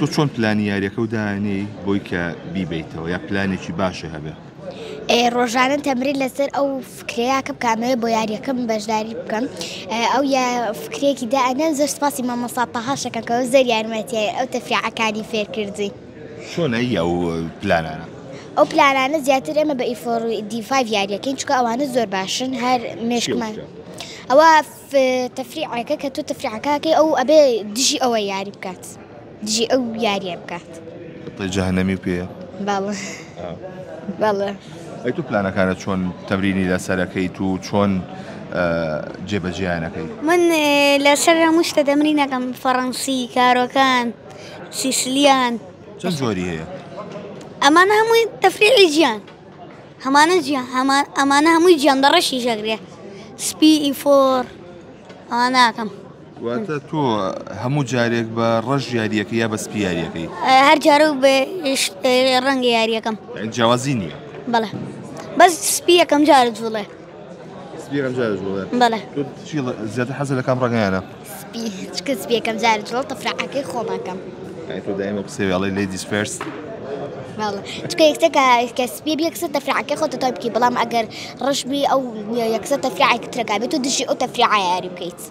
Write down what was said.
تۆ چۆن پلانی یاریەکە و دانێی بۆی کە بیبەیتەوە یا پلانێکی باشە هەبێ؟ ڕۆژانە تەمرین لەسەر ئەو فکرەیە کە بکەمەوە بۆ یاریەکەم بەشداری بکەم. ئەو یا فکرێکی دائەنێم. زۆر سپاسی مامۆستا تەهاشەکەم کە زۆر یارمەتیای ئەو تەفریعەکانی فێرکردی. چۆن ئەی ئەو پلانانە؟ ئەو پلانانە زیاتر ئێمە بە E four D 5 یاریەکەین، چونکە ئەوانە زۆر باشن. هەر مێشکمان ئەوە تەفریعەکە کە تۆ تەفریعەکەکەی ئەو ئەبێ دژی ئەوە یاری بکات، دژی ئەو یاریە بکات. جەهەنەمی پێیە؟ بەڵێ بەڵێ. ئەی تۆ پلانەکانە چۆن تەمرینی لەسەرەکەیت و چۆن جێبەجێیانەکەی؟ من لەسەر هەموو شتە تەمرینەکەم، فەڕەنسی، کارۆکان، سیسلیان. چەند جۆری هەیە؟ ئەمانە هەمووی تەفریعی جیان، هەمانە جیان، ئەمانە هەمووی جیان، بە ڕەشی ژەگرێ، سپی، E four، ئەوانە ئەکەم. واتە تۆ هەموو جارێک بە ڕەش یاریەکەی یا بە سپی یاریەکەی؟ هەر جارە و بە ڕەنگە یاریەکەم. جیاوازی نییە؟ بەڵێ، بەس سپی یەکەم جارە جوڵێ. سپی یەکەم جارە جوڵێ؟ بەڵێ. تۆ چی زیاتر حەزت لە کام ڕەنگیانە؟ سپی، چونکە سپی یەکەم جارە جوڵ تەفریعەکەی خۆمەکەم. یعنی تۆ دایمە قسەی ئەڵێ ladies first؟ بەڵێ، چونکە یەکسەر کە سپی بی یەکسەر تەفریعەکەی خۆت تۆی بکەی، بەڵام ئەگەر ڕەش بی ئەو یەکسەر تەفریعێکی ترەکە بێت، تۆ دژی ئەو تەفریعە یاری بکەیت.